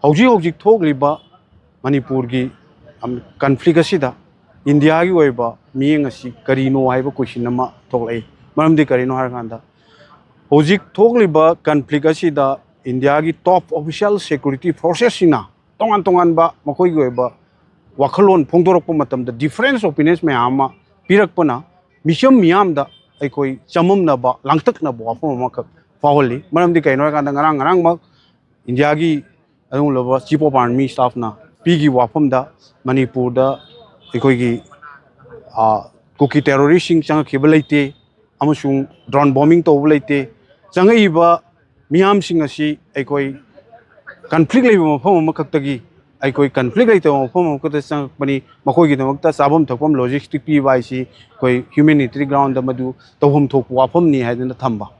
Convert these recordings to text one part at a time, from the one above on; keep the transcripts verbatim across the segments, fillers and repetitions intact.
ꯍꯧꯖꯤꯛ ꯍꯧꯖꯤꯛ ꯊꯣꯛꯂꯤꯕ ꯃꯅꯤꯄꯨꯔꯒꯤ ꯀꯟꯐ꯭ꯂꯤꯛ ꯑꯁꯤꯗ ꯏꯟꯗꯤꯌꯥꯒꯤ ꯑꯣꯏꯕ ꯃꯤꯠꯌꯦꯡ ꯑꯁꯤ ꯀꯔꯤꯅꯣ ꯍꯥꯏꯕ ꯀꯣꯏꯁꯟ ꯑꯃ ꯊꯣꯛꯂꯛꯏ꯫ ꯃꯔꯝꯗꯤ ꯀꯔꯤꯅꯣ ꯍꯥꯏꯔꯀꯥꯟꯗ, ꯍꯧꯖꯤꯛ ꯊꯣꯛꯂꯤꯕ ꯀꯟꯐ꯭ꯂꯤꯛ ꯑꯁꯤꯗ ꯏꯟꯗꯤꯌꯥꯒꯤ ꯇꯣꯞ ꯑꯣꯐꯤꯁꯤꯌꯦꯜ ꯁꯦꯀ꯭ꯌꯨꯔꯤꯇꯤ ꯐꯣꯔꯁꯦꯁꯁꯤꯡꯅ ꯇꯣꯉꯥꯟ ꯇꯣꯉꯥꯟꯕ ꯃꯈꯣꯏꯒꯤ ꯑꯣꯏꯕ ꯋꯥꯈꯜꯂꯣꯟ ꯐꯣꯡꯗꯣꯔꯛꯄ ꯃꯇꯝꯗ, ꯗꯤꯐꯔꯦꯟꯁ ꯑꯣꯄꯤꯅꯤꯌꯟꯁ ꯃꯌꯥꯝ ꯑꯃ ꯄꯤꯔꯛꯄꯅ ꯃꯤꯆꯝ ꯃꯤꯌꯥꯝꯗ ꯑꯩꯈꯣꯏ ꯆꯃꯝꯅꯕ, ꯂꯥꯡꯇꯛꯅꯕ ꯋꯥꯐꯝ ꯑꯃꯈꯛ ꯐꯥꯎꯍꯜꯂꯤ꯫ ꯃꯔꯝꯗꯤ ꯀꯩꯅꯣ ꯍꯥꯏꯔꯀꯥꯟꯗ, ꯉꯔꯥꯡ ꯉꯔꯥꯡꯃꯛ ꯏꯟꯗꯤꯌꯥꯒꯤ ꯑꯗꯨꯒꯨꯝꯂꯕ ꯆꯤꯐ ꯑꯣꯐ ꯑꯥꯔꯃꯤ ꯁ꯭ꯇꯥꯐꯅ ꯄꯤꯈꯤꯕ ꯋꯥꯐꯝꯗ, ꯃꯅꯤꯄꯨꯔꯗ ꯑꯩꯈꯣꯏꯒꯤ, ꯑ, ꯀꯨꯀꯤ ꯇꯦꯔꯣꯔꯤꯁꯁꯤꯡ ꯆꯪꯉꯛꯈꯤꯕ ꯂꯩꯇꯦ ꯑꯃꯁꯨꯡ ꯗ꯭ꯔꯣꯟ ꯕꯣꯝꯕꯤꯡ ꯇꯧꯕ ꯂꯩꯇꯦ꯫ ꯆꯪꯉꯛꯏꯕ ꯃꯤꯌꯥꯝꯁꯤꯡ ꯑꯁꯤ ꯑꯩꯈꯣꯏ ꯀꯟꯐ꯭ꯂꯤꯛ ꯂꯩꯕ ꯃꯐꯝ ꯑꯃꯈꯛꯇꯒꯤ, ꯑꯩꯈꯣꯏ ꯀꯟꯐ꯭ꯂꯤꯛ ꯂꯩꯇꯕ ꯃꯐꯝ ꯑꯃꯈꯛꯇ ꯆꯪꯉꯛꯄꯅꯤ꯫ ꯃꯈꯣꯏꯒꯤꯗꯃꯛꯇ ꯆꯥꯐꯝ ꯊꯛꯐꯝ, ꯂꯣꯖꯤꯁꯇꯤꯛ ꯄꯤꯕ ꯍꯥꯏꯁꯤ ꯑꯩꯈꯣꯏ ꯍ꯭ꯌꯨꯃꯦꯅꯤꯇꯔꯤ ꯒ꯭ꯔꯥꯎꯟꯗ ꯃꯗꯨ ꯇꯧꯐꯝ ꯊꯣꯛꯄ ꯋꯥꯐꯝꯅꯤ ꯍꯥꯏꯗꯨꯅ ꯊꯝꯕ꯫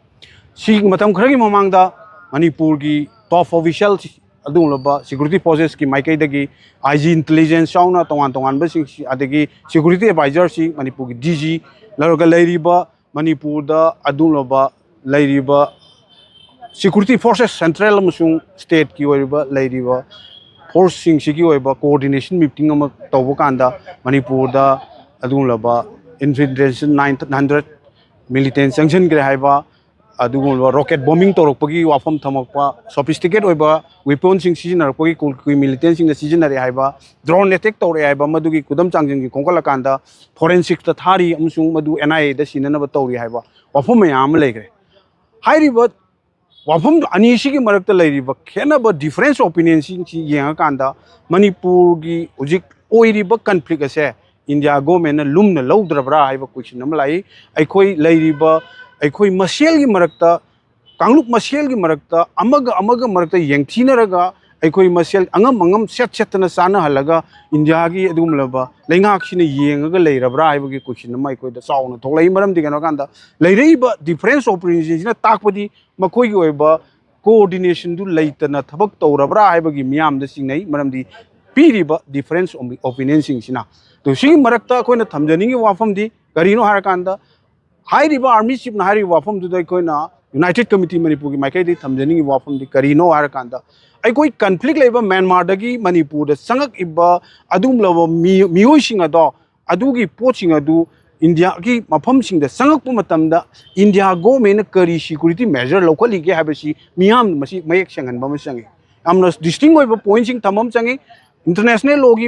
ꯁꯤ ꯃꯇꯝ ꯈꯔꯒꯤ ꯃꯃꯥꯡꯗ ꯃꯅꯤꯄꯨꯔꯒꯤ ꯇꯣꯞ ꯑꯣꯐꯤꯁꯤꯌꯦꯜ, ꯑꯗꯨꯒꯨꯝꯂꯕ ꯁꯦꯀ꯭ꯌꯨꯔꯤꯇꯤ ꯐꯣꯔꯁꯦꯁꯀꯤ ꯃꯥꯏꯀꯩꯗꯒꯤ ꯑꯥꯏ ꯖꯤ ꯏꯟꯇꯦꯂꯤꯖꯦꯟꯁ ꯌꯥꯎꯅ ꯇꯣꯉꯥꯟ ꯇꯣꯉꯥꯟꯕꯁꯤꯡꯁꯤ, ꯑꯗꯒꯤ ꯁꯦꯀ꯭ꯌꯨꯔꯤꯇꯤ ꯑꯦꯗꯚꯥꯏꯖꯔꯁꯤ ꯃꯅꯤꯄꯨꯔꯒꯤ ꯗꯤ ꯖꯤ ꯂꯧꯔꯒ ꯂꯩꯔꯤꯕ ꯃꯅꯤꯄꯨꯔꯗ ꯑꯗꯨꯒꯨꯝꯂꯕ ꯂꯩꯔꯤꯕ ꯁꯦꯀ꯭ꯌꯨꯔꯤꯇꯤ ꯐꯣꯔꯁꯦꯁ, ꯁꯦꯟꯇ꯭ꯔꯦꯜ ꯑꯃꯁꯨꯡ ꯁ꯭ꯇꯦꯠꯀꯤ ꯑꯣꯏꯔꯤꯕ ꯂꯩꯔꯤꯕ ꯐꯣꯔꯁꯁꯤꯡꯁꯤꯒꯤ ꯑꯣꯏꯕ ꯀꯣꯑꯣꯔꯗꯤꯅꯦꯁꯟ ꯃꯤꯇꯤꯡ ꯑꯃ ꯇꯧꯕ ꯀꯥꯟꯗ, ꯃꯅꯤꯄꯨꯔꯗ ꯑꯗꯨꯒꯨꯝꯂꯕ ꯏꯟꯐꯤꯜꯇ꯭ꯔꯦꯁꯟ ꯅꯥꯏꯟ ꯍꯟꯗ꯭ꯔꯦꯠ ꯃꯤꯂꯤꯇꯦꯟ ꯆꯪꯁꯤꯟꯈ꯭ꯔꯦ ꯍꯥꯏꯕ, ꯑꯗꯨꯒꯨꯝꯂꯕ ꯔꯣꯀꯦꯠ ꯕꯣꯝꯕꯤꯡ ꯇꯧꯔꯛꯄꯒꯤ ꯋꯥꯐꯝ ꯊꯝꯃꯛꯄ, ꯁꯣꯐꯤꯁꯇꯤꯀꯦꯠ ꯑꯣꯏꯕ ꯋꯦꯄꯣꯟꯁꯤꯡ ꯁꯤꯖꯤꯟꯅꯔꯛꯄꯒꯤ, ꯀꯨꯀꯤ ꯃꯤꯂꯤꯇꯦꯟꯁꯤꯡꯅ ꯁꯤꯖꯤꯟꯅꯔꯦ ꯍꯥꯏꯕ, ꯗ꯭ꯔꯣꯟ ꯑꯦꯇꯦꯛ ꯇꯧꯔꯛꯑꯦ ꯍꯥꯏꯕ, ꯃꯗꯨꯒꯤ ꯈꯨꯗꯝ ꯆꯥꯡꯖꯤꯡꯁꯤ ꯈꯣꯝꯒꯠꯂꯀꯥꯟꯗ ꯐꯣꯔꯦꯟꯁꯤꯛꯇ ꯊꯥꯔꯤ ꯑꯃꯁꯨꯡ ꯃꯗꯨ ꯑꯦꯟ ꯑꯥꯏ ꯑꯦꯗ ꯁꯤꯟꯅꯅꯕ ꯇꯧꯔꯤ ꯍꯥꯏꯕ ꯋꯥꯐꯝ ꯃꯌꯥꯝ ꯑꯃ ꯂꯩꯈ꯭ꯔꯦ꯫ ꯍꯥꯏꯔꯤꯕ ꯋꯥꯐꯝ ꯑꯅꯤꯁꯤꯒꯤ ꯃꯔꯛꯇ ꯂꯩꯔꯤꯕ ꯈꯦꯠꯅꯕ, ꯗꯤꯐꯔꯦꯟꯁ ꯑꯣꯄꯤꯅꯤꯌꯟꯁꯤꯡꯁꯤ ꯌꯦꯡꯉꯀꯥꯟꯗ, ꯃꯅꯤꯄꯨꯔꯒꯤ ꯍꯧꯖꯤꯛ ꯑꯣꯏꯔꯤꯕ ꯀꯟꯐ꯭ꯂꯤꯛ ꯑꯁꯦ ꯏꯟꯗꯤꯌꯥ ꯒꯣꯔꯃꯦꯟꯅ ꯂꯨꯝꯅ ꯂꯧꯗ꯭ꯔꯕ꯭ꯔꯥ ꯍꯥꯏꯕ ꯀꯣꯏꯁꯟ ꯑꯃ ꯂꯥꯛꯏ꯫ ꯑꯩꯈꯣꯏ ꯂꯩꯔꯤꯕ, ꯑꯩꯈꯣꯏ ꯃꯁꯦꯜꯒꯤ ꯃꯔꯛꯇ, ꯀꯥꯡꯂꯨꯞ ꯃꯁꯦꯜꯒꯤ ꯃꯔꯛꯇ, ꯑꯃꯒ ꯑꯃꯒ ꯃꯔꯛꯇ ꯌꯦꯡꯊꯤꯅꯔꯒ, ꯑꯩꯈꯣꯏ ꯃꯁꯦꯜ ꯑꯉꯝ ꯑꯉꯝ ꯁꯦꯠ ꯁꯦꯠꯇꯅ ꯆꯥꯅꯍꯜꯂꯒ, ꯏꯟꯗꯤꯌꯥꯒꯤ ꯑꯗꯨꯒꯨꯝꯂꯕ ꯂꯩꯉꯥꯛꯁꯤꯅ ꯌꯦꯡꯉꯒ ꯂꯩꯔꯕ꯭ꯔꯥ ꯍꯥꯏꯕꯒꯤ ꯀꯣꯏꯁꯟ ꯑꯃ ꯑꯩꯈꯣꯏꯗ ꯆꯥꯎꯅ ꯊꯣꯛꯂꯛꯏ꯫ ꯃꯔꯝꯗꯤ ꯀꯩꯅꯣ ꯍꯥꯏꯀꯥꯟꯗ, ꯂꯩꯔꯛꯏꯕ ꯗꯤꯐꯔꯦꯟꯁ ꯑꯣꯄꯤꯅꯤꯌꯟꯁꯤꯡꯁꯤꯅ ꯇꯥꯛꯄꯗꯤ ꯃꯈꯣꯏꯒꯤ ꯑꯣꯏꯕ ꯀꯣꯑꯣꯔꯗꯤꯅꯦꯁꯟꯗꯨ ꯂꯩꯇꯅ ꯊꯕꯛ ꯇꯧꯔꯕ꯭ꯔꯥ ꯍꯥꯏꯕꯒꯤ ꯃꯤꯌꯥꯝꯗ ꯆꯤꯡꯅꯩ꯫ ꯃꯔꯝꯗꯤ ꯄꯤꯔꯤꯕ ꯗꯤꯐꯔꯦꯟꯁ ꯑꯣꯄꯤꯅꯤꯌꯟꯁꯤꯡꯁꯤꯅ꯫ ꯑꯗꯨ ꯁꯤꯒꯤ ꯃꯔꯛꯇ ꯑꯩꯈꯣꯏꯅ ꯊꯝꯖꯅꯤꯡꯉꯤꯕ ꯋꯥꯐꯝꯗꯤ ꯀꯔꯤꯅꯣ ꯍꯥꯏꯔꯀꯥꯟꯗ, ꯍꯥꯏꯔꯤꯕ ꯑꯥꯔꯃꯤ ꯆꯤꯐꯅ ꯍꯥꯏꯔꯤꯕ ꯋꯥꯐꯝꯗꯨꯗ ꯑꯩꯈꯣꯏꯅ United Committee ꯃꯅꯤꯄꯨꯔꯒꯤ ꯃꯥꯏꯀꯩꯗꯒꯤ ꯊꯝꯖꯅꯤꯡꯉꯤꯕ ꯋꯥꯐꯝꯗꯤ ꯀꯔꯤꯅꯣ ꯍꯥꯏꯔꯀꯥꯟꯗ, ꯑꯩꯈꯣꯏ ꯀꯟꯐ꯭ꯂꯤꯛ ꯂꯩꯕ ꯃ꯭ꯌꯥꯟꯃꯥꯔꯗꯒꯤ ꯃꯅꯤꯄꯨꯔꯗ ꯆꯪꯉꯛꯏꯕ ꯑꯗꯨꯒꯨꯝꯂꯕ ꯃꯤ-, ꯃꯤꯑꯣꯏꯁꯤꯡ ꯑꯗꯣ, ꯑꯗꯨꯒꯤ ꯄꯣꯠꯁꯤꯡ ꯑꯗꯨ ꯏꯟꯗꯤꯌꯥꯒꯤ ꯃꯐꯝꯁꯤꯡꯗ ꯆꯪꯉꯛꯄ ꯃꯇꯝꯗ ꯏꯟꯗꯤꯌꯥ ꯒꯣꯔꯃꯦꯟꯅ ꯀꯔꯤ ꯁꯤꯀ꯭ꯌꯨꯔꯤꯇꯤ ꯃꯦꯖꯔ ꯂꯧꯈꯠꯂꯤꯒꯦ ꯍꯥꯏꯕꯁꯤ ꯃꯤꯌꯥꯝꯅ ꯃꯁꯤ ꯃꯌꯦꯛ ꯁꯦꯡꯍꯟꯕ ꯑꯃ ꯆꯪꯉꯤ꯫ ꯌꯥꯝꯅ ꯗꯤꯁꯇꯤꯡ ꯑꯣꯏꯕ ꯄꯣꯏꯟꯁꯤꯡ ꯊꯝꯕ ꯑꯃ ꯆꯪꯉꯤ꯫ ꯏꯟꯇꯔꯅꯦꯁꯅꯦꯜ ꯂꯣꯒꯤ